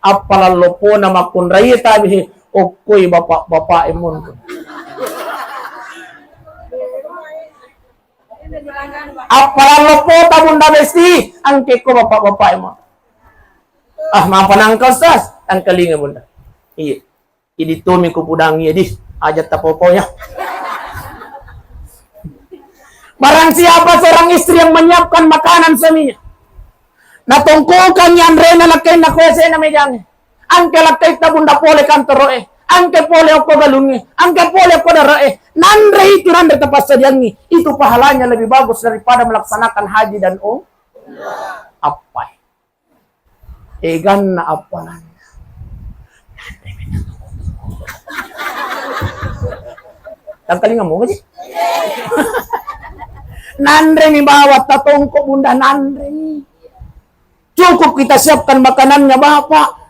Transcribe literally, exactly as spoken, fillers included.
Appalang loppona makkunraie tabe, okkoi bapak-bapak e monro. Appalang loppota Bunda Besti, angke ko bapak-bapak e monro. Ah, mapa nangka Ustaz? Tangkalinga Bunda. Iya. Idi tomi ku pudang iya di. Aja tapopo ya. Barang siapa seorang istri yang menyiapkan makanan suaminya, natongkokangngi anrena lakkainna ko yase'na mejangnge. Angke lakkaitta Bunda pole kantoro'e, angke pole okko galungnge, angke pole okko dare'e, nanre itu nanre tapassadiangngi, itu pahalanya lebih bagus daripada melaksanakan haji dan um-, apa? Eganna appalanna. Tangkalinga mo ji. Nanremi bawang tatongko Bunda, nanremi. Cukup kita siapkan makanannya Bapak,